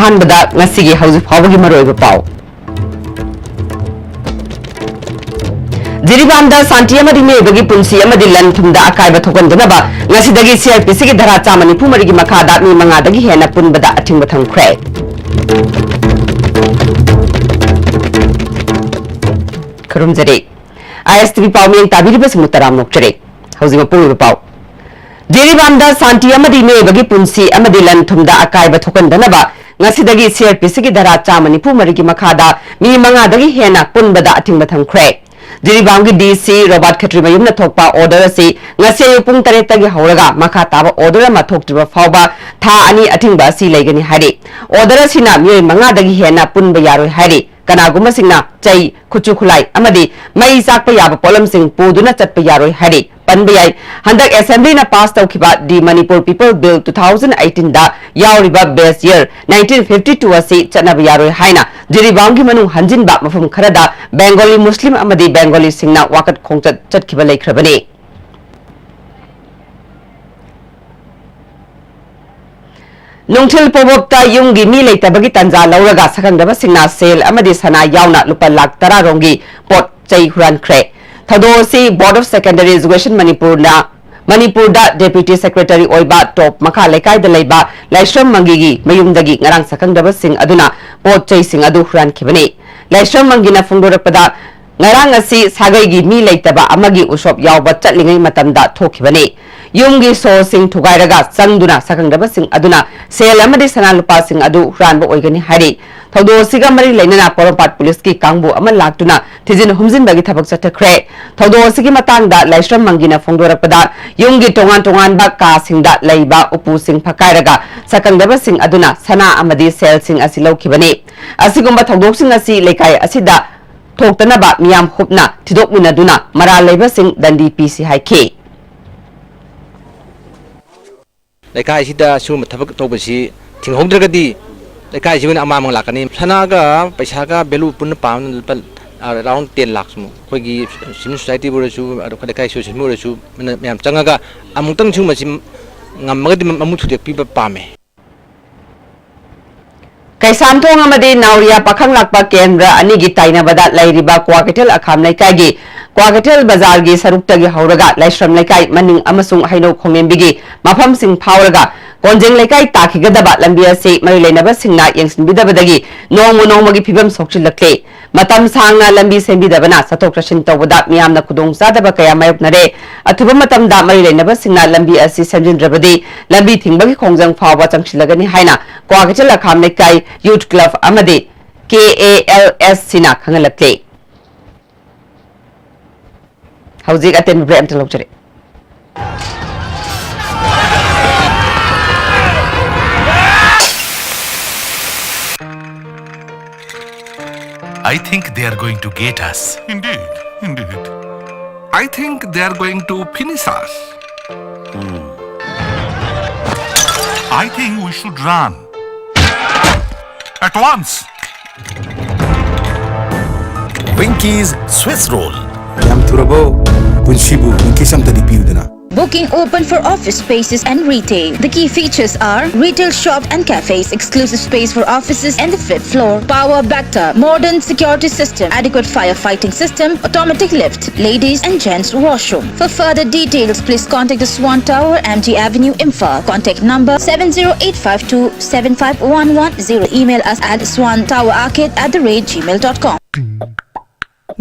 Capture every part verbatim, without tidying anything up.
ꯑꯍꯥꯟꯕꯗ ꯉꯁꯤꯒꯤ ꯍꯧꯖꯤꯛ ꯐꯥꯎꯕꯒꯤ ꯃꯔꯨꯑꯣꯏꯕ ꯄꯥꯎ꯫ ꯖꯤꯔꯤꯕꯥꯝꯗ ꯁꯥꯟꯇꯤ ꯑꯃꯗꯤ ꯃꯤꯑꯣꯏꯕꯒꯤ ꯄꯨꯟꯁꯤ ꯑꯃꯗꯤ ꯂꯟ ꯊꯨꯝꯗ ꯑꯀꯥꯏꯕ ꯊꯣꯛꯍꯟꯗꯅꯕ ꯉꯁꯤꯗꯒꯤ ꯁꯤꯑꯥꯔꯄꯤꯁꯤꯒꯤ ꯙꯥꯔꯥ ꯆꯥꯝꯃ ꯅꯤꯐꯨ ꯃꯔꯤꯒꯤ ꯃꯈꯥꯗ ꯃꯤ ꯃꯉꯥꯗꯒꯤ ꯍꯦꯟꯅ ꯄꯨꯟꯕꯗ ꯑꯊꯤꯡꯕ ꯊꯝꯈ꯭ꯔꯦ꯫ ꯈꯨꯔꯨꯝꯖꯔꯤ꯫ ꯑꯥꯏ ꯑꯦꯁ ꯇꯤ ꯚꯤ ꯄꯥꯎꯃꯤ ꯇꯥꯕꯤꯔꯤꯕꯁꯤꯡꯕꯨ ꯇꯔꯥꯝꯅ ꯑꯣꯛꯆꯔꯤ꯫ ꯍꯧꯖꯤꯛ ꯃꯄꯨꯡ ꯑꯣꯏꯕ ꯄꯥꯎ꯫ ꯖꯤꯔꯤꯕꯥꯝꯗ ꯁꯥꯟꯇꯤ ꯑꯃꯗꯤ ꯃꯤꯑꯣꯏꯕꯒꯤ ꯄꯨꯟꯁꯤ ꯑꯃꯗꯤ ꯂꯟ ꯊꯨꯝꯗ ꯑꯀꯥꯏꯕ ꯊꯣꯛꯍꯟꯗꯅꯕ ꯉꯁꯤꯗꯒꯤ ꯁꯤꯑꯥꯔꯄꯤꯁꯤꯒꯤ ꯙꯥꯔꯥ ꯆꯥꯝꯃ ꯅꯤꯐꯨ ꯃꯔꯤꯒꯤ ꯃꯈꯥꯗ ꯃꯤ ꯃꯉꯥꯗꯒꯤ ꯍꯦꯟꯅ ꯄꯨꯟꯕꯗ ꯑꯊꯤꯡꯕ ꯊꯝꯈ꯭ꯔꯦ꯫ ꯖꯤꯔꯤꯕꯥꯝꯒꯤ ꯗꯤ ꯁꯤ ꯔꯣꯕꯥꯔꯠ ꯈꯦꯇ꯭ꯔꯤꯃꯌꯨꯝꯅ ꯊꯣꯛꯄ ꯑꯣꯔꯗꯔ ꯑꯁꯤ ꯉꯁꯤ ꯑꯌꯨꯛ ꯄꯨꯡ ꯇꯔꯦꯠꯇꯒꯤ ꯍꯧꯔꯒ ꯃꯈꯥ ꯇꯥꯕ ꯑꯣꯔꯗꯔ ꯑꯃ ꯊꯣꯛꯇ꯭ꯔꯤꯕ ꯐꯥꯎꯕ ꯊꯥ ꯑꯅꯤ ꯑꯊꯤꯡꯕ ꯑꯁꯤ ꯂꯩꯒꯅꯤ ꯍꯥꯏꯔꯤ꯫ ꯑꯣꯔꯗꯔ ꯑꯁꯤꯅ ꯃꯤꯑꯣꯏ ꯃꯉꯥꯗꯒꯤ ꯍꯦꯟꯅ ꯄꯨꯟꯕ ꯌꯥꯔꯣꯏ ꯍꯥꯏꯔꯤ꯫ ꯀꯅꯥꯒꯨꯝꯕꯁꯤꯡꯅ ꯆꯩ, ꯈꯨꯠꯁꯨ ꯈꯨꯠꯂꯥꯏ ꯑꯃꯗꯤ ꯃꯩ ꯆꯥꯛꯄ ꯌꯥꯕ ꯄꯣꯠꯂꯝꯁꯤꯡ ꯄꯨꯗꯨꯅ ꯆꯠꯄ ꯌꯥꯔꯣꯏ ꯍꯥꯏꯔꯤ꯫ ꯄꯟꯕ ꯌꯥꯏ, ꯍꯟꯗꯛ ꯑꯦꯁꯦꯝꯕ꯭ꯂꯤꯅ ꯄꯥꯁ ꯇꯧꯈꯤꯕ The Manipur People Bill two thousand eighteen ꯗ ꯌꯥꯎꯔꯤꯕ base year nineteen fifty two ꯑꯁꯤ ꯆꯠꯅꯕ ꯌꯥꯔꯣꯏ ꯍꯥꯏꯅ ꯖꯤꯔꯤꯕꯥꯝꯒꯤ ꯃꯅꯨꯡ ꯍꯟꯖꯤꯟꯕ ꯃꯐꯝ ꯈꯔꯗ ꯕꯦꯡꯒꯣꯂꯤ ꯃꯨꯁꯂꯤꯝ ꯑꯃꯗꯤ ꯕꯦꯡꯒꯣꯂꯤꯁꯤꯡꯅ ꯋꯥꯀꯠ ꯈꯣꯡꯆꯠ ꯆꯠꯈꯤꯕ ꯂꯩꯈ꯭ꯔꯕꯅꯤ꯫ ꯅꯨꯡꯊꯤꯜ ꯄꯣꯕꯣꯞꯇ ꯌꯨꯝꯒꯤ ꯃꯤ ꯂꯩꯇꯕꯒꯤ ꯇꯥꯟꯖꯥ ꯂꯧꯔꯒ ꯁꯛꯈꯪꯗꯕꯁꯤꯡꯅ ꯁꯦꯜ ꯑꯃꯗꯤ ꯁꯅꯥ ꯌꯥꯎꯅ ꯂꯨꯄꯥ ꯂꯥꯈ ꯇꯔꯥ ꯔꯣꯝꯒꯤ ꯄꯣꯠ ꯆꯩ ꯍꯨꯔꯥꯟꯈ꯭ꯔꯦ꯫ ꯊꯧꯗꯣꯛ ꯑꯁꯤ Board of Secondary Education ꯃꯅꯤꯄꯨꯔꯅ, ꯃꯅꯤꯄꯨꯔꯗ Deputy Secretary ꯑꯣꯏꯕ ꯇꯣꯞ ꯃꯈꯥ ꯂꯩꯀꯥꯏꯗ ꯂꯩꯕ ꯂꯥꯏꯁ꯭ꯔꯝ ꯃꯪꯒꯤꯒꯤ ꯃꯌꯨꯝꯗꯒꯤ ꯉꯔꯥꯡ ꯁꯛꯈꯪꯗꯕꯁꯤꯡ ꯑꯗꯨꯅ ꯄꯣꯠ ꯆꯩꯁꯤꯡ ꯑꯗꯨ ꯍꯨꯔꯥꯟꯈꯤꯕꯅꯤ꯫ ꯂꯥꯏꯁ꯭ꯔꯝ ꯃꯪꯒꯤꯅ ꯐꯣꯡꯗꯣꯔꯛꯄꯗ, ꯉꯔꯥꯡ ꯑꯁꯤ ꯁꯥꯒꯩꯒꯤ ꯃꯤ ꯂꯩꯇꯕ ꯑꯃꯒꯤ ꯎꯁꯣꯞ ꯌꯥꯎꯕ ꯆꯠꯂꯤꯉꯩ ꯃꯇꯝꯗ ꯊꯣꯛꯈꯤꯕꯅꯤ꯫ ꯌꯨꯝꯒꯤ ꯁꯣꯁꯤꯡ ꯊꯨꯒꯥꯏꯔꯒ ꯆꯪꯗꯨꯅ ꯁꯛꯈꯪꯗꯕꯁꯤꯡ ꯑꯗꯨꯅ ꯁꯦꯜ ꯑꯃꯗꯤ ꯁꯅꯥ ꯂꯨꯄꯥꯁꯤꯡ ꯑꯗꯨ ꯍꯨꯔꯥꯟꯕ ꯑꯣꯏꯒꯅꯤ ꯍꯥꯏꯔꯤ꯫ ꯊꯧꯗꯣꯛ ꯑꯁꯤꯒ ꯃꯔꯤ ꯂꯩꯅꯅ ꯄꯣꯔꯣꯝꯄꯥꯠ ꯄꯨꯂꯤꯁꯀꯤ ꯀꯥꯡꯕꯨ ꯑꯃ ꯂꯥꯛꯇꯨꯅ ꯊꯤꯖꯤꯟ ꯍꯨꯝꯖꯤꯟꯕꯒꯤ ꯊꯕꯛ ꯆꯠꯊꯈ꯭ꯔꯦ꯫ ꯊꯧꯗꯣꯛ ꯑꯁꯤꯒꯤ ꯃꯇꯥꯡꯗ ꯂꯥꯏꯁ꯭ꯔꯝ ꯃꯪꯒꯤꯅ ꯐꯣꯡꯗꯣꯔꯛꯄꯗ, ꯌꯨꯝꯒꯤ ꯇꯣꯉꯥꯟ ꯇꯣꯉꯥꯟꯕ ꯀꯥꯁꯤꯡꯗ ꯂꯩꯕ ꯎꯄꯨꯁꯤꯡ ꯐꯛꯀꯥꯏꯔꯒ ꯁꯛꯈꯪꯗꯕꯁꯤꯡ ꯑꯗꯨꯅ ꯁꯅꯥ ꯑꯃꯗꯤ ꯁꯦꯜꯁꯤꯡ ꯑꯁꯤ ꯂꯧꯈꯤꯕꯅꯤ꯫ ꯑꯁꯤꯒꯨꯝꯕ ꯊꯧꯗꯣꯛꯁꯤꯡ ꯑꯁꯤ ꯂꯩꯀꯥꯏ ꯑꯁꯤꯗ ꯊꯣꯛꯇꯅꯕ ꯃꯤꯌꯥꯝ ꯍꯨꯞꯅ ꯊꯤꯗꯣꯛꯃꯤꯟꯅꯗꯨꯅ ꯃꯔꯥꯜ ꯂꯩꯕꯁꯤꯡ ꯗꯟꯗꯤ ꯄꯤꯁꯤ ꯍꯥꯏꯈꯤ꯫ ꯂꯩꯀꯥꯏꯁꯤꯗ ꯁꯤꯒꯨꯝꯕ ꯊꯕꯛ ꯇꯧꯕꯁꯤ ꯊꯤꯡꯍꯧꯗ꯭ꯔꯒꯗꯤ ꯂꯩꯀꯥꯏꯁꯤ ꯑꯣꯏꯅ ꯑꯃꯥꯡꯕ ꯂꯥꯛꯀꯅꯤ꯫ ꯁꯅꯥꯒ ꯄꯩꯁꯥꯒ value ꯄꯨꯟꯅ ꯄꯥꯕꯅ ꯂꯨꯄꯥ, ꯑ, around ten lakhs ꯃꯨꯛ꯫ ꯑꯩꯈꯣꯏꯒꯤ civil society ꯕꯨ ꯑꯣꯏꯔꯁꯨ, ꯑꯗꯨꯒ ꯂꯩꯀꯥꯏ association ꯕꯨ ꯑꯣꯏꯔꯁꯨ, ꯃꯌꯥꯝ ꯆꯪꯉꯒ ꯑꯃꯨꯛꯇꯪ ꯁꯤꯒꯨꯝꯕꯁꯤ ꯉꯝꯃꯒꯗꯤ ꯃꯃꯨꯠ ꯊꯨꯗꯦꯛꯄꯤꯕ ꯄꯥꯝꯃꯦ꯫ ꯀꯩꯁꯥꯝꯊꯣꯡ ꯑꯃꯗꯤ ꯅꯥꯎꯔꯤꯌꯥ ꯄꯥꯈꯪ ꯂꯥꯛꯄ ꯀꯦꯟꯗ꯭ꯔ ꯑꯅꯤꯒꯤ ꯇꯥꯏꯅꯕꯗ ꯂꯩꯔꯤꯕ ꯀ꯭ꯋꯥꯀꯩꯊꯦꯜ ꯑꯈꯥꯝ ꯂꯩꯀꯥꯏꯒꯤ ꯀ꯭ꯋꯥꯀꯩꯊꯦꯜ ꯕꯖꯥꯔꯒꯤ ꯁꯔꯨꯛꯇꯒꯤ ꯍꯧꯔꯒ ꯂꯥꯏꯁ꯭ꯔꯝ ꯂꯩꯀꯥꯏ ꯃꯅꯤꯡ ꯑꯃꯁꯨꯡ ꯍꯩꯅꯧ ꯈꯣꯡꯂꯦꯝꯕꯤꯒꯤ ꯃꯐꯝꯁꯤꯡ ꯐꯥꯎꯔꯒ ꯀꯣꯟꯖꯦꯡ ꯂꯩꯀꯥꯏ ꯇꯥꯈꯤꯒꯗꯕ ꯂꯝꯕꯤ ꯑꯁꯤ ꯃꯔꯤ ꯂꯩꯅꯕꯁꯤꯡꯅ ꯌꯦꯡꯁꯤꯟꯕꯤꯗꯕꯗꯒꯤ ꯅꯣꯡꯃ ꯅꯣꯡꯃꯒꯤ ꯐꯤꯕꯝ ꯁꯣꯛꯆꯤꯜꯂꯛꯂꯦ꯫ ꯃꯇꯝ ꯁꯥꯡꯅ ꯂꯝꯕꯤ ꯁꯦꯝꯕꯤꯗꯕꯅ ꯆꯠꯊꯣꯛ ꯆꯠꯁꯤꯟ ꯇꯧꯕꯗ ꯃꯤꯌꯥꯝꯅ ꯈꯨꯗꯣꯡꯆꯥꯗꯕ ꯀꯌꯥ ꯃꯥꯌꯣꯛꯅꯔꯦ꯫ ꯑꯊꯨꯕ ꯃꯇꯝꯗ ꯃꯔꯤ ꯂꯩꯅꯕꯁꯤꯡꯅ ꯂꯝꯕꯤ ꯑꯁꯤ ꯁꯦꯝꯖꯤꯟꯗ꯭ꯔꯕꯗꯤ ꯂꯝꯕꯤ ꯊꯤꯡꯕꯒꯤ ꯈꯣꯡꯖꯪ ꯐꯥꯎꯕ ꯆꯪꯁꯤꯜꯂꯒꯅꯤ ꯍꯥꯏꯅ ꯀ꯭ꯋꯥꯀꯩꯊꯦꯜ ꯑꯈꯥꯝ ꯂꯩꯀꯥꯏ ꯌꯨꯊ ꯀ꯭ꯂꯕ ꯑꯃꯗꯤ ꯀꯦ ꯑꯦ ꯑꯦꯜ ꯑꯦꯁ ꯁꯤꯅ ꯈꯪꯍꯜꯂꯛꯂꯦ꯫ ꯍꯧꯖꯤꯛ ꯑꯇꯦꯟꯕ ꯕ꯭ꯔꯦꯛ ꯑꯃꯇ ꯂꯧꯖꯔꯦ꯫ I think they are going to get us. Indeed, indeed. I think they are going to finish us. I think we should run. At once. Winky's Swiss Roll. ꯌꯥꯝ ꯊꯨꯔꯕꯣ? ꯄꯨꯟꯁꯤꯕꯨ ꯋꯤꯡꯀꯤꯁ ꯑꯝꯇꯗꯤ ꯄꯤꯌꯨꯗꯅ꯫ Booking open for office spaces and retail. The key features are retail shop and cafes, exclusive space for offices and the fifth floor, power backup, modern security system, adequate firefighting system, automatic lift, ladies and gents washroom. For further details, please contact the Swan Tower, M G Avenue, Imphal. Contact number seven zero eight five two seven five one one zero. Email us at swantowerarcade at the rate gmail dot com.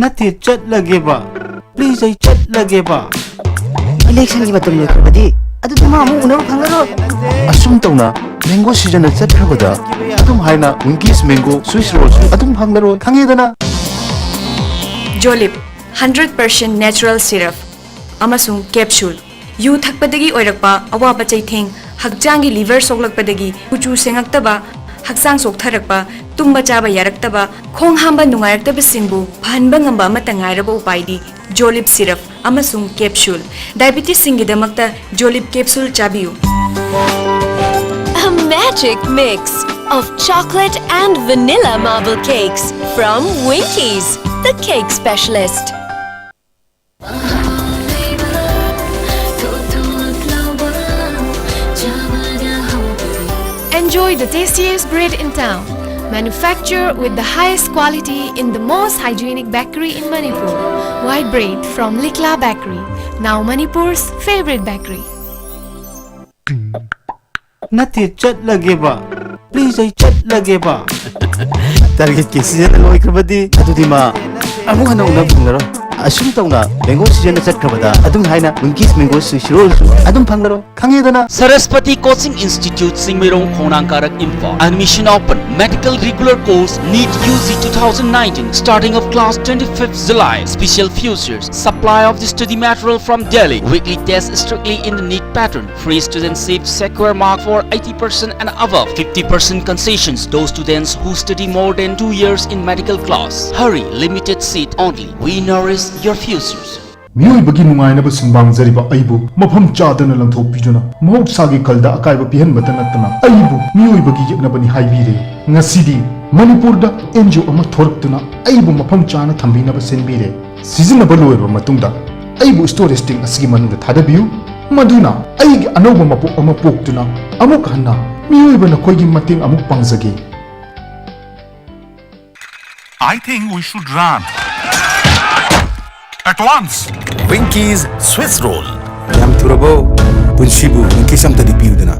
ꯅꯠꯇꯦ, ꯆꯠꯂꯒꯦꯕ꯫ Please, ꯑꯩ ꯆꯠꯂꯒꯦꯕ꯫ ꯏꯂꯦꯛꯁꯟꯒꯤ ꯃꯇꯝ ꯂꯣꯏꯈ꯭ꯔꯕꯗꯤ ꯑꯗꯨꯗꯤ ꯃꯥ ꯑꯃꯨꯛ ꯎꯅꯕ ꯐꯪꯂꯔꯣꯏ꯫ ꯑꯁꯨꯝ ꯇꯧꯅ mango ꯁꯤꯖꯟꯅ ꯆꯠꯈ꯭ꯔꯕꯗ ꯑꯗꯨꯝ ꯍꯥꯏꯅ ꯋꯤꯡꯀꯤꯁ ꯃꯦꯡꯒꯣ ꯁ꯭ꯋꯤꯁ ꯔꯣꯜꯁꯨ ꯑꯗꯨꯝ ꯐꯪꯂꯔꯣꯏ, ꯈꯪꯉꯦꯗꯅ? ꯖꯣꯂꯤꯞ ꯍꯟꯗ꯭ꯔꯦꯠ ꯄꯔꯁꯦꯟ ꯅꯦꯆꯔꯦꯜ ꯁꯤꯔꯞ ꯑꯃꯁꯨꯡ ꯀꯦꯞꯁꯨꯜ꯫ ꯌꯨ ꯊꯛꯄꯗꯒꯤ ꯑꯣꯏꯔꯛꯄ ꯑꯋꯥꯕ ꯆꯩꯊꯦꯡ, ꯍꯛꯆꯥꯡꯒꯤ ꯂꯤꯚꯔ ꯁꯣꯛꯂꯛꯄꯗꯒꯤ ꯀꯨꯆꯨ ꯁꯦꯡꯉꯛꯇꯕ, ꯍꯛꯆꯥꯡ ꯆꯣꯛꯊꯔꯛꯄ, ꯇꯨꯝꯕ ꯆꯥꯕ ꯌꯥꯔꯛꯇꯕ, ꯈꯣꯡ ꯍꯥꯝꯕ ꯅꯨꯡꯉꯥꯏꯔꯛꯇꯕꯁꯤꯡꯕꯨ ꯐꯍꯟꯕ ꯉꯝꯕ ꯑꯃꯠꯇ ꯉꯥꯏꯔꯕ ꯎꯄꯥꯏꯗꯤ ꯖꯣꯂꯤꯞ ꯁꯤꯔꯞ ꯑꯃꯁꯨꯡ ꯀꯦꯞꯁꯨꯜ꯫ ꯗꯥꯏꯕꯤꯇꯤꯁꯁꯤꯡꯒꯤꯗꯃꯛꯇ ꯖꯣꯂꯤꯞ ꯀꯦꯞꯁꯨꯜ ꯆꯥꯕꯤꯌꯨ꯫ A magic mix of chocolate and vanilla marble cakes from Winkies, the cake specialist. Enjoy the tastiest bread in town. Manufactured with the highest quality in the most hygienic bakery in Manipur. White bread from Likla Bakery, now Manipur's favorite bakery. ꯅꯠꯇꯦ, ꯆꯠꯂꯒꯦꯕ꯫ Please, ꯑꯩ ꯆꯠꯂꯒꯦꯕ꯫ Target ꯀꯤ season ꯂꯣꯏꯈ꯭ꯔꯕꯗꯤ ꯑꯗꯨꯗꯤ ꯃꯥ ꯑꯃꯨꯛ ꯍꯟꯅ ꯎꯅꯕ ꯐꯪꯂꯔꯣꯏ꯫ ꯑꯁꯨꯝ ꯇꯧꯅ mango season ꯆꯠꯈ꯭ꯔꯕꯗ ꯑꯗꯨꯝ ꯍꯥꯏꯅ Winkies mango ꯁꯤꯔꯣꯜꯁꯨ ꯑꯗꯨꯝ ꯐꯪꯂꯔꯣꯏ꯫ ꯈꯪꯉꯦꯗꯅ? Saraswati Coaching Institute, Singmeirong, Khongnang Karak, Imphal. Admission open. Medical regular course, NEET U G two thousand nineteen. Starting of class twenty-fifth July. Special features: supply of the study material from Delhi. Weekly test strictly in the NEET pattern. Free student seat, secure mark for eighty percent and above. Fifty percent concessions, those students who study more than two years in medical class. Hurry, limited seat only. We nourish your futures. ꯃꯤꯑꯣꯏꯕꯒꯤ ꯅꯨꯡꯉꯥꯏꯅꯕ ꯁꯨꯝꯕꯥꯡꯖꯔꯤꯕ ꯑꯩꯕꯨ ꯃꯐꯝ ꯆꯥꯗꯅ ꯂꯪꯊꯣꯛꯄꯤꯗꯨꯅ ꯃꯍꯧꯁꯥꯒꯤ ꯈꯜꯗ ꯑꯀꯥꯏꯕ ꯄꯤꯍꯟꯕꯇ ꯅꯠꯇꯅ ꯑꯩꯕꯨ ꯃꯤꯑꯣꯏꯕꯒꯤ ꯌꯦꯛꯅꯕꯅꯤ ꯍꯥꯏꯕꯤꯔꯦ꯫ ꯉꯁꯤꯗꯤ ꯃꯅꯤꯄꯨꯔꯗ ꯑꯦꯟ ꯖꯤ ꯑꯣ ꯑꯃ ꯊꯣꯔꯛꯇꯨꯅ ꯑꯩꯕꯨ ꯃꯐꯝ ꯆꯥꯅ ꯊꯝꯕꯤꯅꯕ ꯁꯤꯟꯕꯤꯔꯦ꯫ ꯁꯤꯖꯤꯟꯅꯕ ꯂꯣꯏꯔꯕ ꯃꯇꯨꯡꯗ ꯑꯩꯕꯨ storage tank ꯑꯁꯤꯒꯤ ꯃꯅꯨꯡꯗ ꯊꯥꯗꯕꯤꯌꯨ, ꯃꯗꯨꯅ ꯑꯩꯒꯤ ꯑꯅꯧꯕ ꯃꯄꯣꯛ ꯑꯃ ꯄꯣꯛꯇꯨꯅ ꯑꯃꯨꯛ ꯍꯟꯅ ꯃꯤꯑꯣꯏꯕ ꯅꯈꯣꯏꯒꯤ ꯃꯇꯦꯡ ꯑꯃꯨꯛ ꯄꯥꯡꯖꯒꯦ꯫ I think we should run. At once. Winkies Swiss Roll. ꯌꯥꯝ ꯊꯨꯔꯕꯣ? ꯄꯨꯟꯁꯤꯕꯨ Winkies ꯑꯝꯇꯗꯤ ꯄꯤꯌꯨꯗꯅ꯫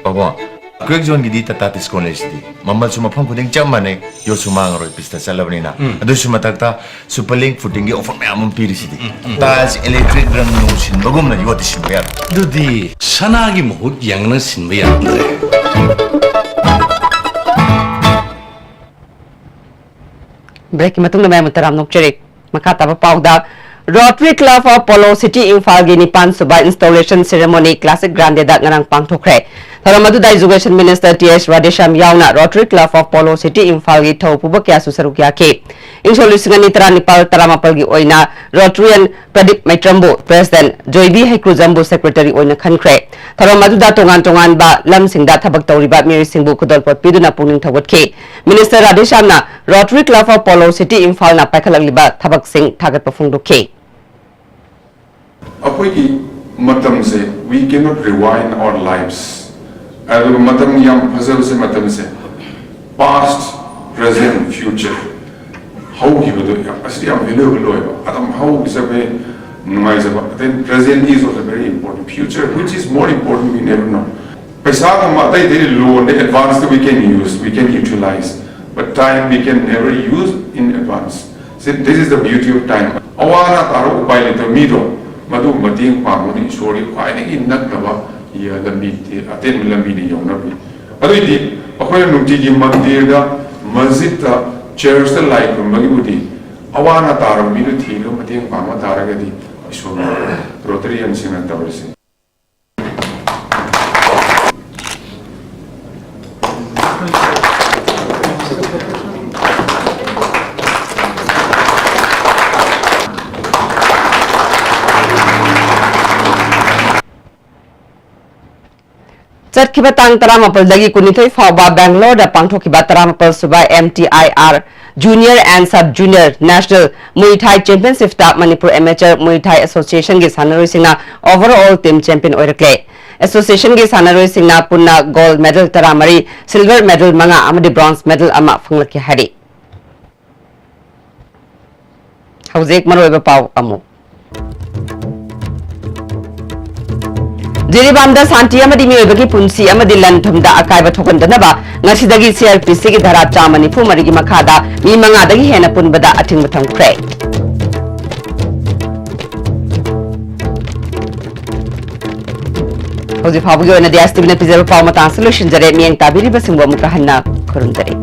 ꯄꯥꯕꯣ, Crack Zone ꯒꯤꯗꯤ Tata Tiscon ꯂꯩꯁꯤꯗꯤ꯫ ꯃꯃꯜꯁꯨ ꯃꯐꯝ ꯈꯨꯗꯤꯡ ꯆꯞ ꯃꯥꯟꯅꯩ, ꯌꯣꯠꯁꯨ ꯃꯥꯡꯉꯔꯣꯏ, ꯄꯤꯁꯇ ꯆꯠꯂꯕꯅꯤꯅ꯫ ꯑꯗꯨꯁꯨ ꯃꯊꯛꯇ Super Link Footing ꯒꯤ offer ꯃꯌꯥꯝ ꯑꯃ ꯄꯤꯔꯤꯁꯤꯗꯤ꯫ Tiles, electric, ꯔꯪ ꯅꯨꯡ ꯁꯤꯟꯕꯒꯨꯝꯅ ꯌꯣꯠꯇꯤ ꯁꯤꯟꯕ ꯌꯥꯔꯣꯏ꯫ ꯑꯗꯨꯗꯤ ꯁꯅꯥꯒꯤ ꯃꯍꯨꯠ ꯌꯥꯡꯅ ꯁꯤꯟꯕ ꯌꯥꯗ꯭ꯔꯦ꯫ ꯕ꯭ꯔꯦꯛꯀꯤ ꯃꯇꯨꯡꯗ ꯃꯌꯥꯝꯕꯨ ꯇꯔꯥꯝꯅ ꯑꯣꯛꯆꯔꯤ꯫ ꯃꯈꯥ ꯇꯥꯕ ꯄꯥꯎꯗ, Rotary Club of Polo City ꯏꯝꯐꯥꯜꯒꯤ ꯅꯤꯄꯥꯟ ꯁꯨꯕ installation ceremony Classic Grandeꯗ ꯉꯔꯥꯡ ꯄꯥꯡꯊꯣꯛꯈ꯭ꯔꯦ꯫ ꯊꯧꯔꯝ ꯑꯗꯨꯗ Education Minister ꯇꯤ ꯑꯦꯁ ꯔꯥꯙꯦꯁ꯭ꯌꯥꯝ ꯌꯥꯎꯅ Rotary Club of Polo City ꯏꯝꯐꯥꯜꯒꯤ ꯊꯧ ꯄꯨꯕ ꯀꯌꯥꯁꯨ ꯁꯔꯨꯛ ꯌꯥꯈꯤ꯫ ꯏꯪ ꯁꯣꯛ ꯂꯤꯁꯤꯡ ꯑꯅꯤ ꯇꯔꯥꯅꯤꯄꯥꯜ ꯇꯔꯥꯃꯥꯄꯜꯒꯤ ꯑꯣꯏꯅ Rotarian ꯄ꯭ꯔꯗꯤꯞ ꯃꯩꯇ꯭ꯔꯝꯕꯨ President, ꯖꯣꯏꯕꯤ ꯍꯩꯀ꯭ꯔꯨꯖꯝꯕꯨ Secretary ꯑꯣꯏꯅ ꯈꯟꯈ꯭ꯔꯦ꯫ ꯊꯧꯔꯝ ꯑꯗꯨꯗ ꯇꯣꯉꯥꯟ ꯇꯣꯉꯥꯟꯕ ꯂꯝꯁꯤꯡꯗ ꯊꯕꯛ ꯇꯧꯔꯤꯕ ꯃꯤꯑꯣꯏꯁꯤꯡꯕꯨ ꯈꯨꯗꯣꯜꯄꯣꯠ ꯄꯤꯗꯨꯅ ꯄꯨꯛꯅꯤꯡ ꯊꯧꯒꯠꯈꯤ꯫ Minister ꯔꯥꯙꯦꯁ꯭ꯌꯥꯝꯅ Rotary Club of Polo City ꯏꯝꯐꯥꯜꯅ ꯄꯥꯏꯈꯠꯂꯛꯂꯤꯕ ꯊꯕꯛꯁꯤꯡ ꯊꯥꯒꯠꯄ ꯐꯣꯡꯗꯣꯛꯈꯤ꯫ ꯑꯩꯈꯣꯏꯒꯤ ꯃꯇꯝꯁꯦ, we cannot rewind our lives. ꯑꯗꯨꯒ ꯃꯇꯝ ꯌꯥꯝ ꯐꯖꯕꯁꯦ, ꯃꯇꯝꯁꯦ past, present, future, ꯍꯧꯈꯤꯕꯗꯣ ꯌꯥꯝ, ꯑꯁꯤꯗꯤ ꯌꯥꯝ valuable ꯑꯣꯏꯕ꯫ ꯃꯇꯝ ꯍꯧꯈꯤꯁꯦ ꯑꯩꯈꯣꯏ ꯅꯨꯡꯉꯥꯏꯖꯕ꯫ Then present is also very important. Future, which is more important, we never know. ꯄꯩꯁꯥꯒꯨꯝꯕ ꯑꯇꯩ ꯑꯇꯩ loan advance we can use, we can utilize, but time we can never use in advance. See, this is the beauty of time. ꯑꯋꯥ ꯑꯅꯥ ꯇꯥꯔꯒ ꯎꯄꯥꯏ ꯂꯩꯇꯕ ꯃꯤꯗꯣ, ꯃꯗꯨ ꯃꯇꯦꯡ ꯄꯥꯡꯕꯅ ꯏꯁꯣꯔꯒꯤ ꯈ꯭ꯋꯥꯏꯗꯒꯤ ꯅꯛꯅꯕ ꯂꯝꯕꯤ, ꯑꯇꯦꯟꯕ ꯂꯝꯕꯤꯗ ꯌꯧꯅꯕꯅꯤ꯫ ꯑꯗꯨꯏꯗꯤ ꯑꯩꯈꯣꯏꯅ ꯅꯨꯡꯇꯤꯒꯤ ꯃꯟꯗꯤꯔꯗ, ꯃꯁꯖꯤꯗꯇ, ꯆꯔꯆꯇ ꯂꯥꯏ ꯈꯨꯔꯨꯝꯕꯒꯤꯕꯨꯗꯤ ꯑꯋꯥ ꯑꯅꯥ ꯇꯥꯔꯕ ꯃꯤꯗꯨ ꯊꯤꯔꯒ ꯃꯇꯦꯡ ꯄꯥꯡꯕ ꯇꯥꯔꯒꯗꯤ ꯏꯁꯣꯔꯅ Rotarianꯁꯤꯡꯅ ꯇꯧꯔꯤꯁꯦ꯫ ꯆꯠꯈꯤꯕ ꯇꯥꯡ ꯇꯔꯥꯃꯥꯄꯜꯗꯒꯤ ꯀꯨꯟꯅꯤꯊꯣꯏ ꯐꯥꯎꯕ ꯕꯦꯡꯒ꯭ꯂꯣꯔꯗ ꯄꯥꯡꯊꯣꯛꯈꯤꯕ ꯇꯔꯥꯃꯥꯄꯜ ꯁꯨꯕ M T I R Junior and Sub Junior National Muay Thai Championshipꯇ Manipur Amateur Muay Thai Associationꯒꯤ ꯁꯥꯟꯅꯔꯣꯏꯁꯤꯡꯅ overall team champion ꯑꯣꯏꯔꯛꯂꯦ꯫ Associationꯒꯤ ꯁꯥꯟꯅꯔꯣꯏꯁꯤꯡꯅ ꯄꯨꯟꯅ gold medal ꯇꯔꯥꯃꯔꯤ, silver medal ꯃꯉꯥ ꯑꯃꯗꯤ bronze medal ꯑꯃ ꯐꯪꯂꯛꯈꯤ ꯍꯥꯏꯔꯤ꯫ ꯍꯧꯖꯤꯛ ꯃꯔꯨꯑꯣꯏꯕ ꯄꯥꯎ ꯑꯃꯨꯛ꯫ ꯖꯤꯔꯤꯕꯥꯝꯗ ꯁꯥꯟꯇꯤ ꯑꯃꯗꯤ ꯃꯤꯑꯣꯏꯕꯒꯤ ꯄꯨꯟꯁꯤ ꯑꯃꯗꯤ ꯂꯟ ꯊꯨꯝꯗ ꯑꯀꯥꯏꯕ ꯊꯣꯛꯍꯟꯗꯅꯕ ꯉꯁꯤꯗꯒꯤ CrPCꯒꯤ ꯙꯥꯔꯥ ꯆꯥꯝꯃ ꯅꯤꯐꯨ ꯃꯔꯤꯒꯤ ꯃꯈꯥꯗ ꯃꯤ ꯃꯉꯥꯗꯒꯤ ꯍꯦꯟꯅ ꯄꯨꯟꯕꯗ ꯑꯊꯤꯡꯕ ꯊꯝꯈ꯭ꯔꯦ꯫ ꯍꯧꯖꯤꯛ ꯐꯥꯎꯕꯒꯤ ꯑꯣꯏꯅꯗꯤ STVꯅ ꯄꯤꯖꯕ ꯄꯥꯎ ꯃꯇꯥꯡꯁꯤ ꯂꯣꯏꯁꯤꯟꯖꯔꯦ꯫ ꯃꯤꯠꯌꯦꯡ ꯇꯥꯕꯤꯔꯤꯕꯁꯤꯡꯕꯨ ꯑꯃꯨꯛꯀ ꯍꯟꯅ ꯈꯨꯔꯨꯝꯖꯔꯤ꯫